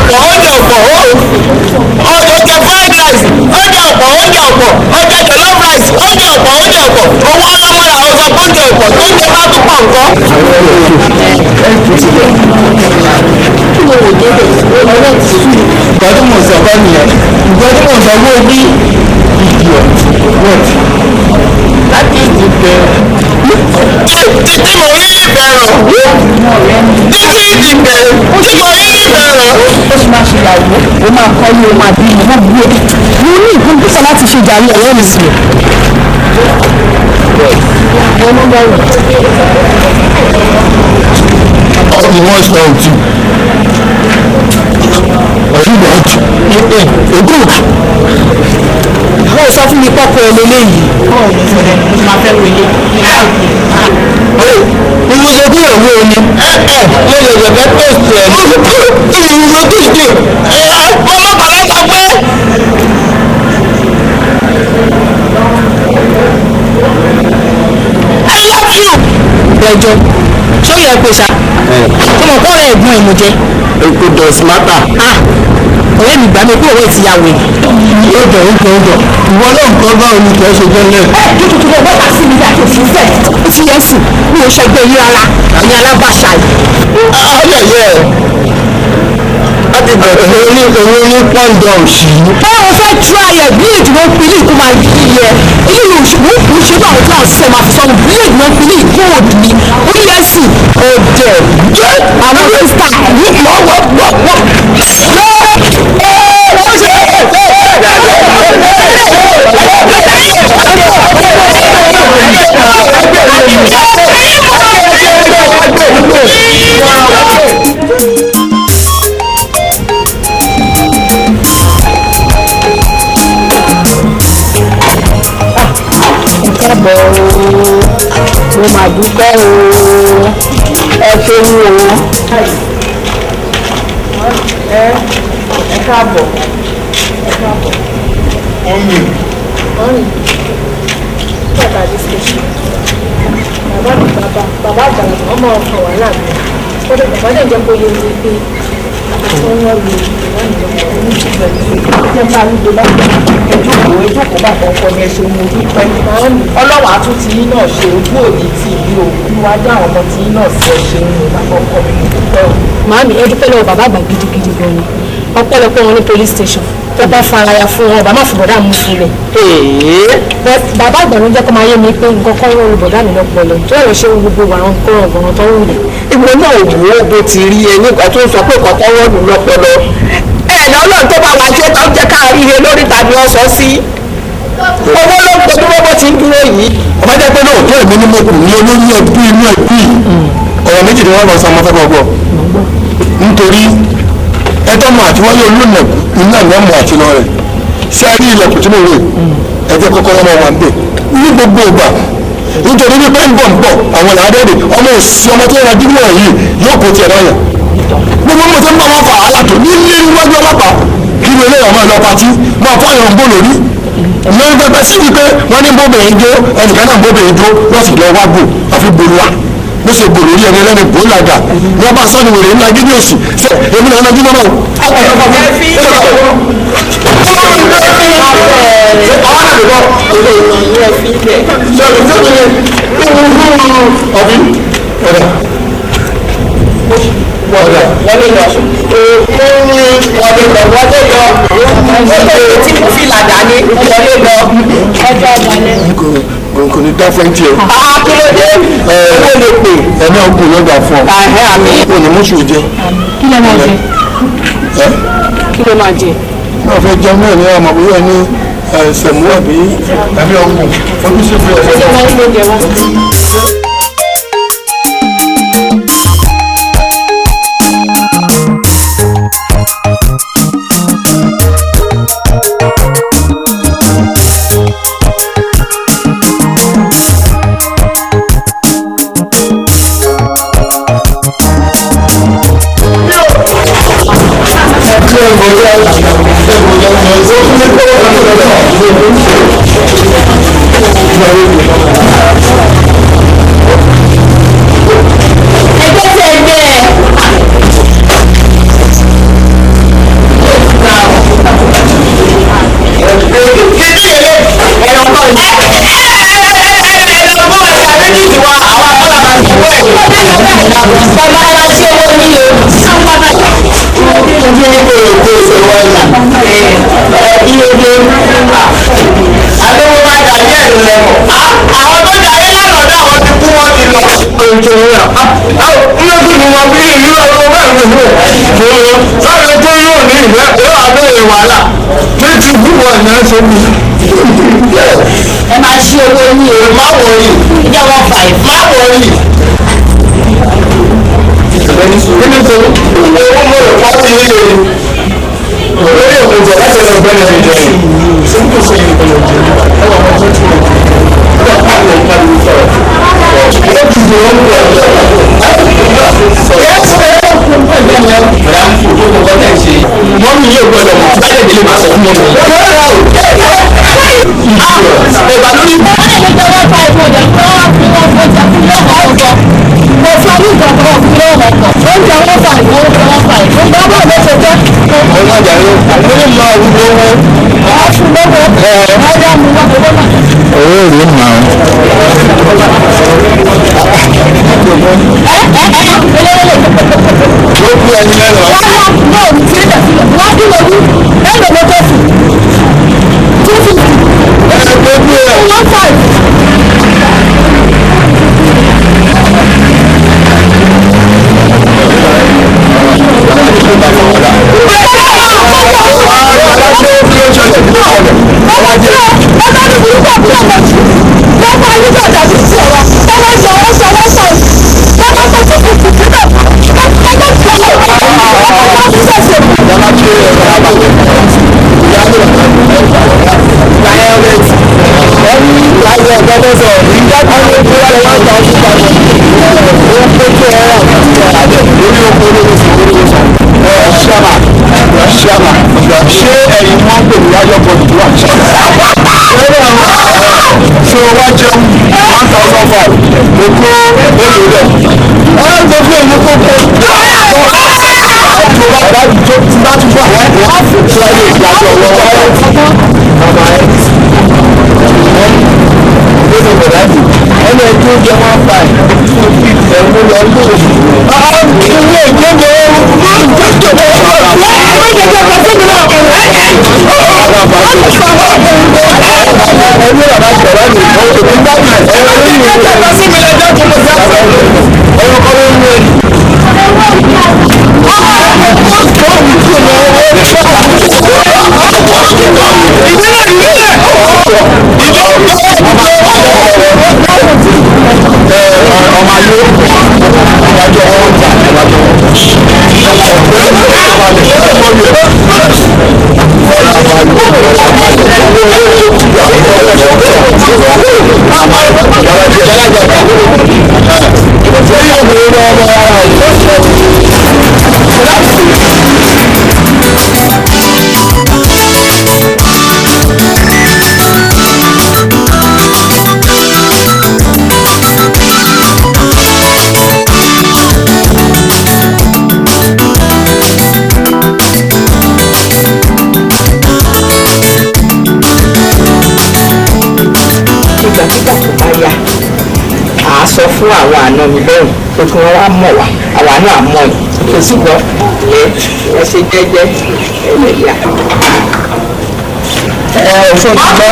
ọ̀pọ̀ oúnjẹ ọ̀pọ̀ ó jẹ fried rice oúnjẹ ọ̀pọ̀ oúnjẹ ọ̀pọ̀ ó jẹ jollof rice oúnjẹ ọ̀pọ̀ oúnjẹ ọ̀pọ̀ owó ọlọ́mọdé àwọn sọ pé oúnjẹ ọ̀pọ̀ tó ń jẹ bá tún pọ̀ nǹkan. Kí ló wò débẹ̀ ọ̀rẹ́ ti sú mi. Nǹkan tí mò ń sọ kọ́ nìyẹn. Nǹkan tí mò ń sọ wó ní idiot what that is the best. Títí mo rí ìbẹ̀rù títí ìbẹ̀rù tí mo rí ìbẹ̀rù. Ó sì máa ṣe ìyàwó, ó máa kọ́ ní o máa bí mi gbogbo ẹ̀. Mo ní nǹkan púpọ̀ láti ṣe jàre ọ̀rẹ́ mi sí. Ìwọ sọ òtún ọ̀ṣun ògùn. Ó sọ fún mi pọ́kọ ẹ lélẹ́yìí. Mo sọ fún ìyàwó ni mo lè jẹ fẹ́ tòsí ẹ. Ìrù tó ṣe mo mọ bàbá sọ pé. I love you. Ẹjọ́ ṣó yẹ pé ṣá tó mọ̀ kọ́ ọ̀rẹ́ ẹ̀gbọ́n ẹ̀ mo jẹ́. Èkó does matter. Ọ̀rẹ́ mi gbà mí pé òwe ti ya wèrè. Ó jọ ó jọ ó jọ ìwọ náà nǹkan báwo ni kì í ṣe jẹ́ lẹ́ẹ̀. Ẹ tuntun tó bọ́ta sí mi bí a kò fi fẹ́ ó ti yẹ sùn mi ò ṣẹgbẹ́ yín rárá ní alábàṣà yìí. Ayẹyẹ láti bẹ̀rẹ̀ òun ní pọ́ńdọ̀m sí. Báwo fẹ́ try ẹ̀ bíléèdì ló ń pin ní ìkó máa yí yẹ èyí ló ṣe mú kó ṣe báwọn tí wọ́n ṣe máa fi sọ́nu bíléèdì ló ń pin ní ìkó òdì ni ó yẹ sí ọ̀dẹ̀ jẹ́ àwọn sísá Wọ́n. Káàbọ̀ o, mo máa dúpẹ́ o, ẹ ṣeun o. Ẹ káàbọ̀. Mọ́mì. Bàbá dé station. Bàbá mi bàbá bàbá àgbàlagbà ọmọ ọkàn wàhálà mi. Kódà bàbá dẹ̀ jẹ́ kó yé mi pé wọ́n wọ́n lu bàbá mi lọ́wọ́ ní Ẹ bá ń gbé báyìí. Ẹ jókòó, ẹ jókòó bàbá ọkọ mi, ẹ ṣeun mo dúpẹ́. Ọlọ́wàá tún ti yín náà ṣe ojú òní ti ìlú òkú wá dá àwọn ọmọ tí yín náà sí, ẹ ṣeun o bàbá ọkọ mi mo dúpẹ́ o. Màámi, ẹ dúpẹ́ lọ́wọ́ bàbá àgbà gidigidi gan ni. Ọpẹ́lọpẹ́ wọn ní police station. Tó bá faraya fún wọn, bàbá má fi bọ̀dá mú sílẹ̀. Bàbá àgbà ló ń jẹ́ kó máa yé mi pé nǹkan kan rọrùn bọ̀dá mi lọ́pọlọ. Tó ẹ̀rọ ṣe gbogbo àwọn kọ́rọ̀ ọ̀gọ̀rọ̀ tó ń wù yẹn. Ìwọ náà wò ó bó ti rí ẹ nígbà tó ń sọ pé nǹkan kan rọrùn lọ́pọlọ. Ẹ ní Ọlọ́run tó bá wa ṣe tó ń jẹ́ ká ríire lórí tàbí ọ̀sán sí. Owó ló ń gbẹdúró bó ti ń dúró yìí. Ọba jẹ́ pé lóòótọ́ èmi ni mo kù ní olórí ẹbí inú ẹbí ọ̀rọ̀ méjì ni wọ́n lọ sọ ọmọ fẹ́ gbọ́ nítorí ẹtọ́ mọ àti wáyé olóòlẹ̀kù iná ni wọ́n mọ àti lọ rẹ̀ ṣé a rí ilẹ̀kùn tí mo rè ẹ jẹ́ kọ́kọ́rọ́ máa wà ń bẹ̀ ní gbogbo ìgbà nítorí wípé ń bọ̀ ń bọ̀ àwọn làádẹ́rẹ́ ọmọ òsì ọmọ tó yẹra dídú wọ̀nyí yóò kó tiẹ̀ lọ́yàn gbogbo mo ti ń bá wọn fà á látò ní ilé níwájú ọlọ́pàá kí ni eléyàwó máa lọ patí máa fọ́ àyàn ń bò lórí lórí pẹpẹ sí wípé wọ́n ní bóbìnrin jó ẹnìkan náà bóbìnrin jó wọ́n sì lọ wá gbò àfi bolúwa bó ṣe bò lórí ẹni ẹlẹ́ni bò làgà wọ́n bá sọ́ni wèrè ńlá gidi òsì ṣe èmi náà lọ́jọ́ náà. Wọlé lọ. Wọlé lọ, wọlé lọ. Ó lè tí mo fi làdá ní wọlé lọ. Ọjọ́ ọ̀dàlẹ̀. Kò ní dá fún tiẹ̀. Kí ló dé? Owó lè pè. Ẹ̀mí ọkùnrin yóò gbà fún ọ. Àhẹ́ àmì. O ní mú sùn jẹ. Kí ló máa jẹ? Ẹ́ Kí ló máa jẹ? náà fẹ́ jẹun náà ní ọmọ bóyá ní sẹ̀mú àbí ẹ̀mí ọkùnrin fojú sí fún Ṣé ẹ̀fọ́. wọ́n ń gbóúnjẹ wá? Ẹgbẹ́ tí ẹ gbẹ́ ẹ. tó yà á ń lọ́dún ní wọn bí ìlú ọ̀rọ̀ bẹ́ẹ̀ ni mo sáré tó yóò ní ìfẹ́ yóò abẹ́rẹ́ wàhálà ní ti gbúwọ̀ ní ẹsẹ̀ mi. Ẹ máa ṣí owó yín o. Má wọrí. Ìjọ 15. Má wọrí. Kí ni tó owó mo rò pọ́ sí ilé lórí òkùnkùn láti lọ gbẹ́ni mi jẹ. Ṣé kò sí ìlú ọ̀jẹ̀ ẹ wà wọ́n tó tún ọ̀ ọ́ pariwo pariwo sọ̀rọ̀. Ó ti di owó pọ̀ mọ́mí yóò gbọ́dọ̀ mọ̀ tí bá dẹ̀ délé máa sọ fún mọ́mí. Ẹ̀bà lórí. Wọ́n lè ní jẹ́ 15 ọjà pé wọ́n á fi wọ́n oúnjẹ fún lọ́wọ́ ọ̀gọ́. Mo fún ní ìjọba fún lọ́wọ́ ọ̀gọ́. Oúnjẹ 15, oúnjẹ 15. Oúnjẹ bá ló ṣe jẹ́. Ọmọ ìjà yóò ló lè máa wú lọ́wọ́. Wọ́n á fún lọ́wọ́. Ọ̀yá mi wá owó náà. Owó rèé mà ó. Ẹ ẹ ẹ eléré lè tó pẹpẹpẹ. Ló kú ẹni lẹ́nu. Rárá náà ní tí ìjà sílẹ̀. Wọ́n á dín lórí. Ẹ̀rọ ló tó fún. 250. Ẹ tó kú ẹ. 15. Ṣé ẹ̀yin wọ́n pè ní ayọ̀ bọ̀dù tó wà ní ṣáà? Ṣé o wá jẹun 1,500 mo kó èlò rẹ̀? Ẹ ń gbọ́ fún èmi kó kó. Bàbá tó ti bá tún bọ̀ wọ́n ṣe ayé ìgbàjọ wọ́n. Bàbá ẹ̀ ló bọ̀dá jù ẹni ẹjọ́ jẹ́ 15 250 ẹ̀mú lọ ní oṣù. Ilé ìjọba Ìgbàkigbà tó bá yá, à á sọ fún àwọn àna mi lọ́rùn pé kí wọ́n wá mọ̀ wá, àwa náà mọ̀ yìí. Kò sí gbọ́ ẹ ẹ ṣe jẹ́jẹ́ ẹ lè yá. Ẹ ṣó ti gbọ́.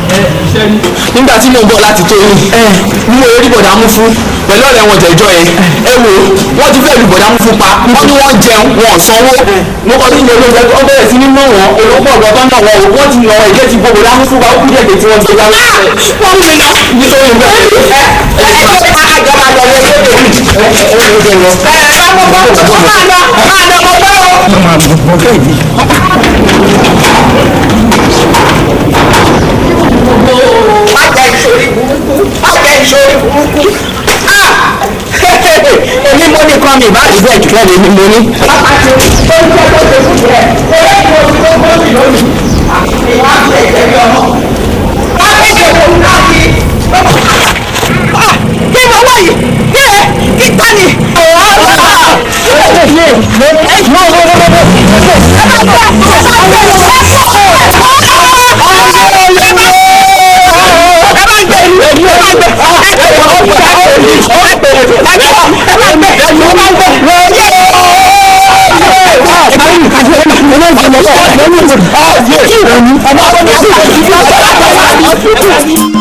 Nígbà tí mò ń bọ̀ láti tó yín ní mo rí bọ̀dá mú fún pẹ̀lú ọ̀rẹ́ wọn jẹ̀jọ́ yẹn. Ẹ wo, wọ́n ti fẹ́ẹ́ lu bọ̀dá mú fún pa. Wọ́n ní wọ́n jẹun wọn ò sanwó. Mo kọ́ sí ìlú olóògbé, wọ́n bẹ̀rẹ̀ sí ní mọ̀ wọ́n olóńgbò ọ̀gbọ́n tó ń nà wọ́n o. Wọ́n ti nà wọ́n ìgé ti bo bọ̀dá mú fún pa, ó kú díẹ̀ dé tí wọ́n ti gbé jáwé. Wọ́n mú mi lọ nítorí ìgbà ẹ ẹ ẹ máa jọ máa lọ lọ ẹ ẹ ẹ bá mọ bọ́ máa lọ máa lọ mọ bọ́ o. Má jẹ́ ìṣòrí burúkú, má jẹ́ ìṣòrí burúkú. Èmi mo ní kan mi ìbá rí bẹ́ẹ̀ jù lọ́ọ́ èmi mo ní. Pápá ti tó ń jẹ́ tó ṣe fún rẹ̀, orí ìwọ ti tó gbórí lónìí. Ìwà á fi ẹ̀jẹ̀ bí ọmọ. Wọ́n á kéde òun káàkiri. Kí ni owó yìí? Kí ẹ kí ta ni? Àṣàbí.